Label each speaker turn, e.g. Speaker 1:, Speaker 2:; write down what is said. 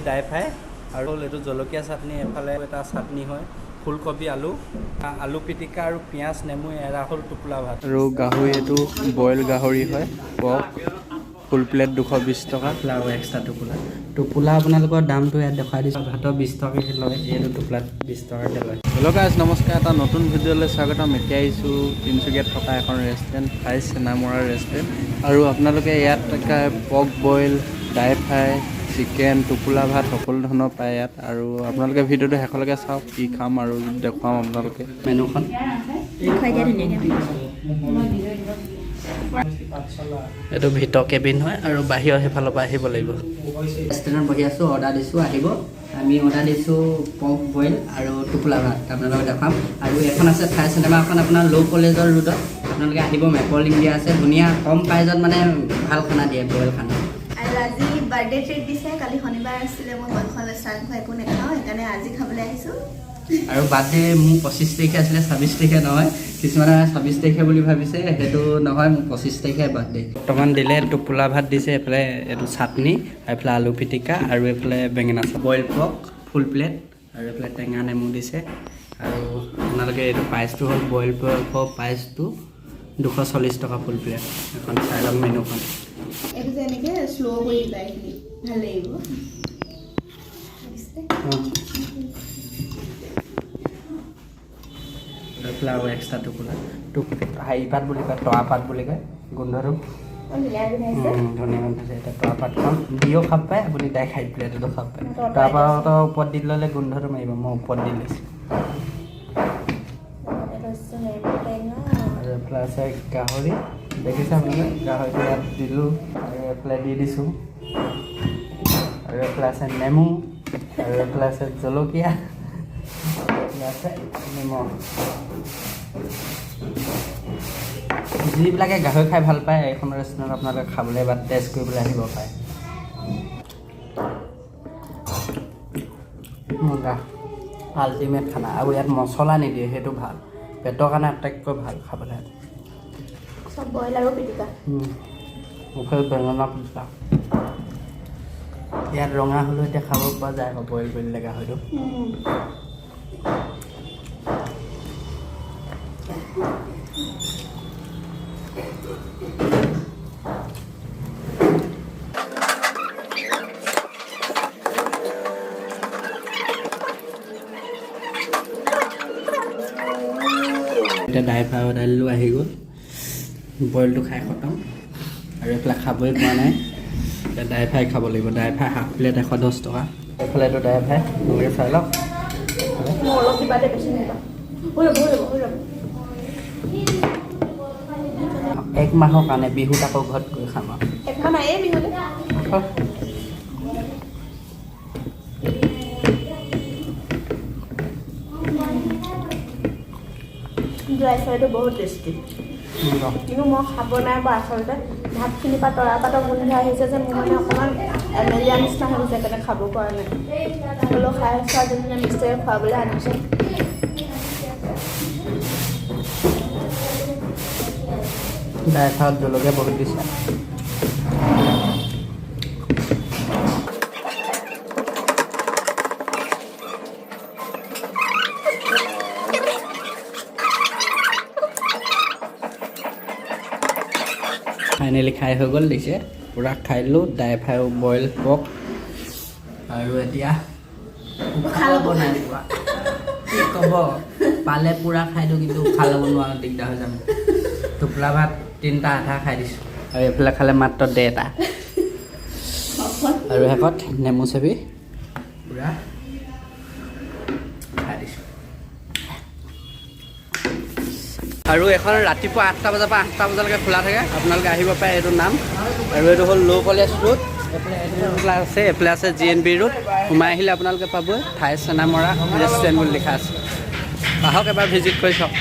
Speaker 1: Dry fry আৰু এইটো জলকীয়া চাটনি, এফালে এটা চাটনি হয় ফুলকবি আলু, আলু পিটিকা আৰু পিঁয়াজ নেমু। এৰা হ'ল টোপোলা ভাত।
Speaker 2: আৰু গাহৰি, এইটো বইল গাহৰি হয়, পৰ্ক, ফুল প্লেট 220 টকা।
Speaker 1: আৰু এক্সট্ৰা টোপোলা। টোপোলা আপোনালোকৰ দামটো ইয়াত দেখুৱাই দিছোঁ। ভাতৰ 20 টকাকৈ লয়, এইটো টোপোলাত 20 টকাকৈ লয়।
Speaker 2: হেল্ল' গাইজ, নমস্কাৰ, এটা নতুন ভিডিঅ'লৈ স্বাগতম। এতিয়া আহিছোঁ তিনিচুকীয়াত থকা এখন ৰেষ্টুৰেণ্ট, থাই চেনামৰা ৰেষ্টুৰেণ্ট। আৰু আপোনালোকে ইয়াত pork boil, dry fry, chicken, টোপোলা ভাত সকলো ধৰণৰ পায় ইয়াত। আৰু আপোনালোকে ভিডিঅ'টো শেষলৈকে চাওক, কি খাম আৰু দেখুৱাম আপোনালোকে।
Speaker 1: মেনুখন
Speaker 3: দেখুৱাই দিয়া ধুনীয়াকৈ।
Speaker 1: এইটো ভিতৰ কেবিন হয় আৰু বাহিৰৰ সেইফালৰ পৰা আহিব লাগিব। ৰেষ্টুৰেণ্টত বহি আছোঁ, অৰ্ডাৰ দিছোঁ, আহিব। আমি অৰ্ডাৰ দিছোঁ পৰ্ক বইল আৰু টোপোলা ভাত, আপোনালোকক দেখুৱাম। আৰু এখন আছে থাই চিনেমাখন, আপোনাৰ ল' কলেজৰ ৰোডত। আপোনালোকে আহিব, মেপল ইণ্ডিয়া আছে, ধুনীয়া কম প্ৰাইজত মানে ভাল খানা দিয়ে, বইল খানা।
Speaker 3: আৰু আজি বাৰ্থডে ট্ৰিট দিছে। কালি শনিবাৰ আছিলে, মই মাংস চাংস একো নাখাওঁ, সেইকাৰণে আজি খাবলৈ আহিছোঁ।
Speaker 1: আৰু বাৰ্থডে মোৰ 25 তাৰিখে আছিলে, 26 তাৰিখে নহয়। কিছুমানে 26 তাৰিখে বুলি ভাবিছে, সেইটো নহয়, মোৰ 25 তাৰিখে বাৰ্থডে। বৰ্তমান দিলে টোপোলা ভাত দিছে, এইফালে এইটো চাটনি, এইফালে আলু পিটিকা আৰু এইফালে বেঙেনা বইল পৰ্ক ফুল প্লেট আৰু এইফালে টেঙা নেমু দিছে। আৰু আপোনালোকে এইটো প্ৰাইচটো হ'ল বইল পৰ্কৰ প্ৰাইচটো 240 টকা ফুল প্লেট। এখন চাই লওক মেনুখন।
Speaker 3: এইটো যে এনেকৈ শ্ল' কৰি দিবা, এইখিনি ভাল লাগিব।
Speaker 1: অঁ। এইফালে আৰু এক্সট্ৰা টোপোলা, টোপ হেৰি পাত বুলি কয়, তৰা পাত বুলি কয়। গোন্ধটো
Speaker 3: ধুনীয়া গোন্ধাইছে।
Speaker 1: ধুনীয়া গোন্ধাইছে। এতিয়া তৰা পাতখন দিও খাব পাৰে আপুনি, ডাইৰেক্ট খাই প্লেটতো খাব পাৰে। তৰা পাতৰ ওপৰত দি ল'লে গোন্ধটো মাৰিব, মই ওপৰত দি লৈছোঁ।
Speaker 3: লগতে লৈছোঁ নেমু টেঙা।
Speaker 1: আৰু এইফালে আছে গাহৰি, দেখিছে আপোনালোকে, গাহৰিটো ইয়াত দিলোঁ আৰু এইফালে দি দিছোঁ। আৰু এইফালে আছে নেমু আৰু এইফালে আছে জলকীয়া, এইফালে আছে নিমখ। যিবিলাকে গাহৰি খাই ভাল পায়, এইখন ৰেষ্টুৰেণ্টত আপোনালোকে খাবলৈ বা টেষ্ট কৰিবলৈ আহিব পাৰে। মজা, আল্টিমেট খানা। আৰু ইয়াত মছলা নিদিয়ে, সেইটো ভাল, পেটৰ কাৰণে আটাইতকৈ ভাল খাবলৈ।
Speaker 3: চব বইল আৰু পিটিকা।
Speaker 1: মুখে বেঙেনা পিটিকা। ইয়াত ৰঙা হ'লেও এতিয়া খাব পৰা যায় আকৌ বইল কৰিলে গাহৰিটো। এতিয়া ড্ৰাই ফ্ৰাই অৰ্ডাৰ দিলোঁ, আহি গ'ল। বইলটো খাই খতম আৰু এইফালে খাবই পোৱা নাই। এতিয়া ড্ৰাই ফ্ৰাই খাব লাগিব। ড্ৰাই ফ্ৰাই হাফ প্লেট 110 টকা। এইফালে এইটো ড্ৰাই ফ্ৰাই, আপোনালোকে চাই লওক।
Speaker 3: মোক অলপ কিবা দে, বেছি নিদিবা, হৈ যাব, হৈ যাব, হৈ যাব।
Speaker 1: এক মাহৰ কাৰণে, বিহুত আকৌ ঘৰত গৈ খাম আৰু।
Speaker 3: একমাহ নায়েই বিহুলে।
Speaker 1: হয়।
Speaker 3: ড্ৰাই ফ্ৰাইটো বহুত টেষ্টি, কিন্তু মই খাব নাই পৰা। আচলতে ভাতখিনিৰ পৰা তৰা পাতৰ গোন্ধ আহিছে যে, মোৰ মানে অকণমান এমেলিয়া নিচিনা হৈ গৈছে, সেইকাৰণে খাব পৰা নাই। হ'লেও খাই আছোঁ আৰু যেনে মিষ্টাৰে খুৱাবলৈ আনিছে।
Speaker 1: ড্ৰাই ফ্ৰাইত জলকীয়া বহুত দিছে। ফাইনেলি খাই হৈ গ'ল, দিছে পূৰা খাই দিলোঁ ড্ৰাই ফ্ৰাই, বইল পৰ্ক। আৰু এতিয়া উশাহ ল'ব নাই পোৱা, কি ক'ব, পালে পূৰা খাই দিওঁ, কিন্তু উশাহ ল'ব নোৱাৰোঁ, দিগদাৰ হৈ যাম। টোপোলা ভাত তিনিটা আধা খাই দিছোঁ আৰু এইফালে খালে মাত্ৰ ডেৰটা। আৰু শেষত নেমু চেপি পূৰা খাই দিছোঁ। আৰু এখন ৰাতিপুৱা 8টা বজাৰ পৰা 8টা বজালৈকে খোলা থাকে, আপোনালোকে আহিব পাৰে। এইটো নাম আৰু এইটো হ'ল ল' কলেজ ৰোড। এইফালে আছে, এইফালে আছে জি এন বি ৰোড। সোমাই আহিলে আপোনালোকে পাবই, থাই চেনামৰা ৰেষ্টুৰেণ্ট বুলি লিখা আছে। আহক, এবাৰ ভিজিট কৰি চাওক।